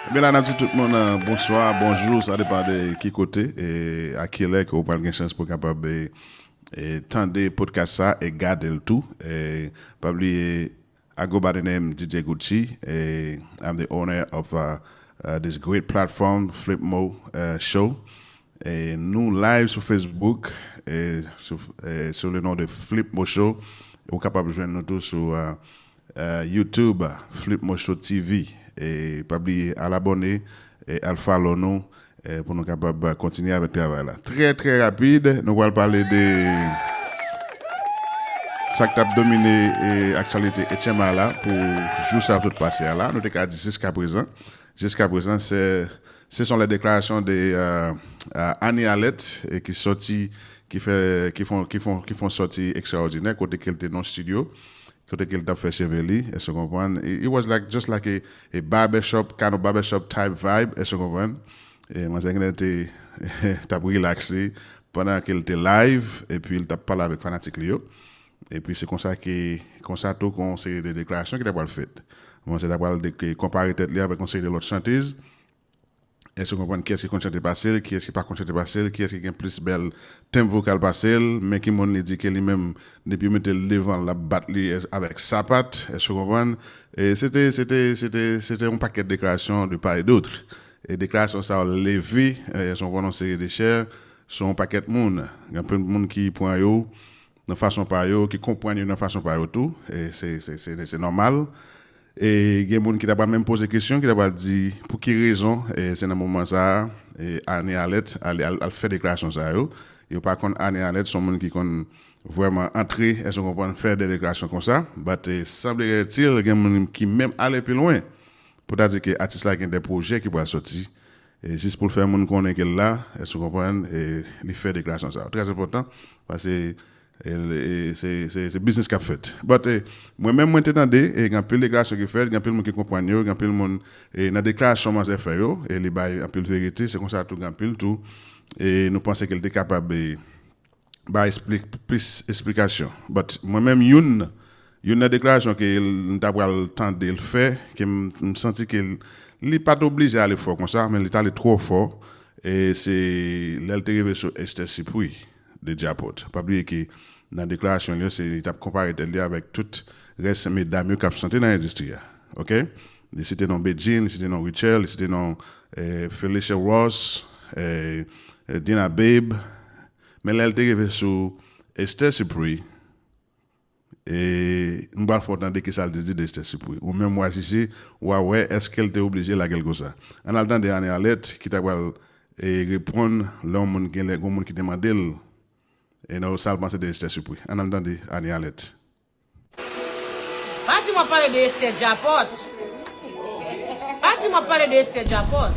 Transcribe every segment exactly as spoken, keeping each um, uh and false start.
Ebyen la, n ap di tout moun, eh, bonswa, bonjou, sa depann de ki kote e a kilè ke w pral gen chans pou kapab, eh, eh, tande podcast sa e gade l tou. Eh, pa bliye, I go by the name D J Gucci. Eh, I'm the owner of, uh, uh, this great platform, Flipmo, uh, Show. E nou live sou Facebook, e sou, e sou le non de Flipmo Show. Ou kapab jwenn nou tou sou, uh, uh, YouTube, Flipmo Show T V. E pa bliye al abòne, e al follow nou, e pou nou kapab kontinye avèk travay la. Trè, trè rapid, nou pral pale de sa k t ap domine, e, aktyalite H M I la pou jou sa sot pase a la. Nou te ka di jiska prezan. Jiska prezan, se, ce sont les déclarations de, euh, euh, Annie Allet, e ki sòti, ki fè, ki fon, ki fon, ki fon sòti ekstraòdinè, kote ke l te nan studio, kote ke l t ap fè cheve li, èske w konprann? It, it was like, just like a, a barbershop, kind of barbershop type vibe, èske w konprann? E manzè Ginen te, t ap relax li, pandan ke l te live, epi l t ap pale avèk fanatik li yo. Epi se konsa ke, konsa tou, kon seri de deklarasyon ki t ap pral fèt. Manzè t ap pral de, ke konpare tèt li avèk yon seri de lòt chantèz. Èske w konprann kiyès ki konn chante pase l, kiyès ki pa konn chante pase l, kiyès ki gen plis bèl tenb vokal pase l, men ki moun li di ke li menm, depi yo mete l devan l, l ap bat li avèk sapat, èske w konprann? E se te, se te, se te, se te yon pakèt deklarasyon de part et d'autre. E deklarasyon sa yo leve, e, èske w konprann, yon seri de chè sou yon pakèt moun. Gen anpil moun ki pran yo nan fason pa yo, ki konprann yo nan fason pa yo tou. E se, se, se, se nòmal. E gen moun ki ta pral menm poze kesyon, ki ta pral di pou ki rezon, e se nan moman sa a, e Annie Allet al, al, al fè deklarasyon sa yo. Yo pa konn Annie Allet, se yon moun ki konn vrèman antre, èske w konprann, fè de deklarasyon konsa. But, e, sanble etil, gen moun ki menm ale pi lwen pou ta di ke atis la gen de pwojè ki pral sòti. E jis pou l fè moun konnen ke l la, èske w konprann? E li fè deklarasyon sa yo. Trè enpòtan, paske, e, e, se, se, se biznis k ap fèt. But, e, mwen menm, mwen te tande, e gen anpil deklarasyon ki fèt, gen anpil moun ki konprann yo, gen anpil moun, e nan deklarasyon manzè fè yo, e li bay anpil verite, se konsa tou gen anpil tou, e nou panse ke l te kapab, e, bay esplik-, plis esplikasyon. But mwen menm, youn, youn nan deklarasyon ke l, m ta pral tande l fè, ke m, m santi ke l, li pa t oblije ale fò konsa, men li t ale twò fò, e se lè l te rive sou Esther Supri de Djapòt. Pa bliye ke nan deklarasyon li yo, se li t ap konpare tèt li avèk tout rès medam yo k ap chante nan endistri a. Oke? Li site non Bedjine, li site non Rutshelle, li site non, eh, Phylicia Ross, eh, eh, Dina Babe, men lè l te rive sou Esther Supri, e m pral fè w tande kisa l te di de Esther Supri. Ou menm w a jije, w a wè èske l te oblije lage l konsa. Ann al tande Annie Allet ki ta pral, e, reponn lè yon moun gen lè, gen yon moun ki te mande l, e nan sa l panse de Esther Supri. Ann al tande Annie Allet. Pa di m w ap pale de Esther Djapòt. Pa di m w ap pale de Esther Djapòt.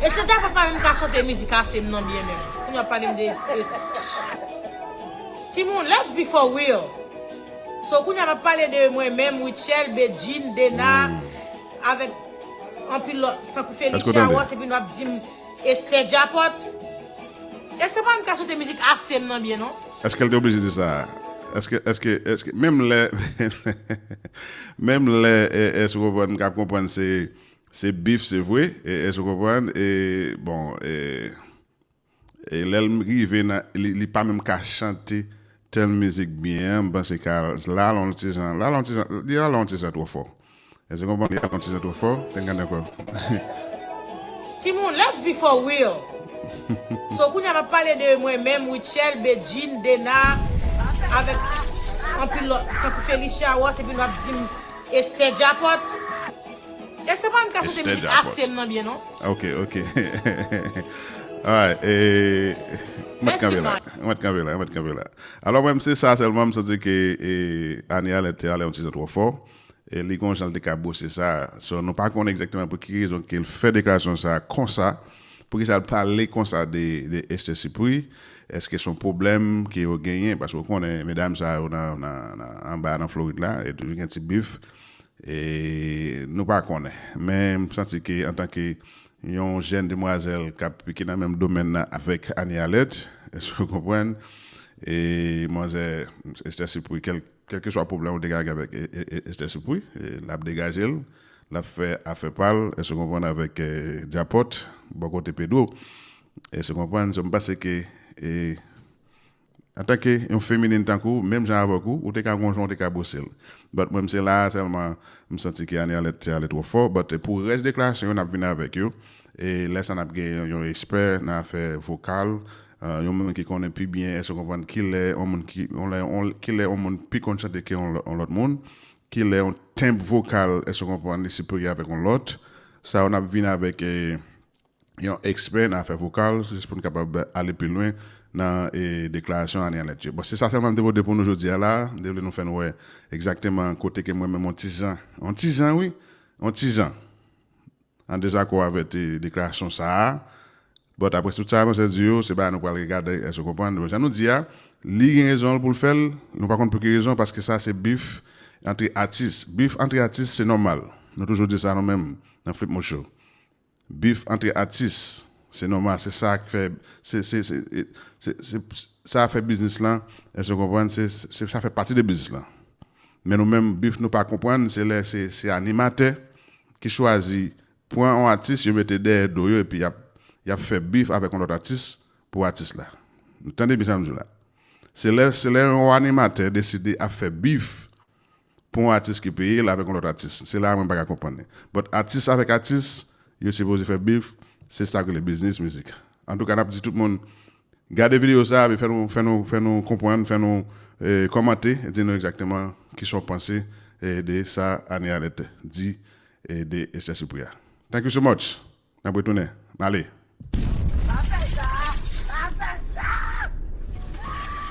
Esther Djapòt pa menm ka chante mizik ase m nan byen menm. Kounye w ap pale m de Esther. Timoun, let's be for real. So, kounye a m ap pale de mwen menm, Rutshelle, Bedjine, Dena, avèk anpil lòt, tankou Phylicia Ross, epi nou ap di m Esther Djapòt. Esther pa menm ka chante mizik ase m nan byen, non. Èske l te oblije di sa? Èske, èske, èske, menm lè, menm lè, e, èske w konprann, m ka konprann se, se bif, se vre, e, èske w konprann? E, bon, e, e lè l rive nan, li, li pa menm ka chante tèl mizik byen, m panse ka, l ale yon ti jan, l ale yon ti jan, li ale yon ti jan twò fò. Èske w konprann? Li ap konn ti jan twò fò. Te gade ankò. Timoun, let's be for real. So, kounye a m ap pale de mwen menm, Rutshelle, Bedjine, Dena, avèk anpil lòt, tankou Phylicia Ross, epi nou ap di m Esther Djapòt. Esther pa menm ka chante mizik ase m nan byen, non. Ok, ok. Alright, e, m ap kanpe la. M ap kanpe la, m ap kanpe la. Alò, mwen, se sa sèlman, m santi ke, e, Annie Allet te ale yon ti jan twò fò. E li gon jan l te ka bwose sa. So, nou pa konnen egzakteman pou ki rezon ke l fè deklarasyon sa konsa, poukisa l pale konsa de, de Esther Supri. Èske se yon pwoblèm ke yo genyen? Paske w konnen, medam sa yo nan, nan, nan, anba nan Florid la, e toujou gen ti bif. E nou pa konnen. Men m santi ke antanke yon jèn demwazèl k ap, ki nan menm domèn nan avèk Annie Allet, èske w konprann? E manzè Esther Supri, kèl kèlkeswa pwoblèm ou te ka gen avèk e, e, e, Esther Supri, e, l ap degaje l, L ap fè afè pa l, èske w konprann, avèk eh, Djapòt, bò kote Pedro. Èske w konprann? So, m panse ke eh, antanke yon feminin tankou w, menm jan avèk ou, ou te ka gon jan, ou te ka bwose l. But mwen, m se la sèlman, m santi ke Ane Alèt te ale twò fò. But eh, pou rès deklarasyon yo, n ap vin avèk yo. E lè sa, n ap gen yon ekspè nan afè vokal, eh, yon moun ki konnen pi byen, èske w konprann, kilè yon moun ki, yon lè, yon, kilè yon moun pi konn chante ke yon lò- yon lòt moun, kilè yon tenb vokal, èske w konprann, li siperyè avèk yon lòt. Sa yo, n ap vin avèk eh, yon ekspè nan afè vokal, jis pou n kapab ale pi lwen nan eh, deklarasyon Ane Alèt yo. Bon, se sa sèlman m te pote pou nou jodi a la. M te vle nou fè n wè egzakteman kote ke mwen menm, yon ti jan, yon ti jan, wi, yon ti jan an dezakò avèk eh, deklarasyon sa a. But apre tout sa, mwen se di yo, se bagay nou pral regade, èske w konprann? Bon, jan nou di a, li gen rezon l pou l fè l, nou pa konn pou ki rezon, paske sa se bif antre atis. Bif antre atis, se nòmal. Nou toujou di sa nou menm, nan Flip Mode Show. Bif antre atis, se nòmal, se sa k fè, se, se, se, se, se, sa fè biznis lan, èske w konprann? Se, se, sa fè pati de biznis lan. Men nou menm, bif nou pa konprann, se lè se, se animatè ki chwazi pran yon atis, yo mete dèyè do yo, epi y ap, y ap fè bif avèk yon lòt atis pou atis la. Nou tande byen sa m di w la. Se lè, se lè yon animatè deside ap fè bif pou yon atis ki peye l avèk yon lòt atis. Se la mwen pa ka konprann li. But atis avèk atis, yo sipoze fè bif, se sa k rele biznis mizik. Antouka, n ap di tout moun, gade videyo sa a, epi fè nou, fè nou, fè nou konprann, fè nou eh, kòmante, di nou egzakteman kisa w panse eh, de sa Ane Alèt di eh, de Esther Cyprien. Thank you so much. N ap retounen. M ale.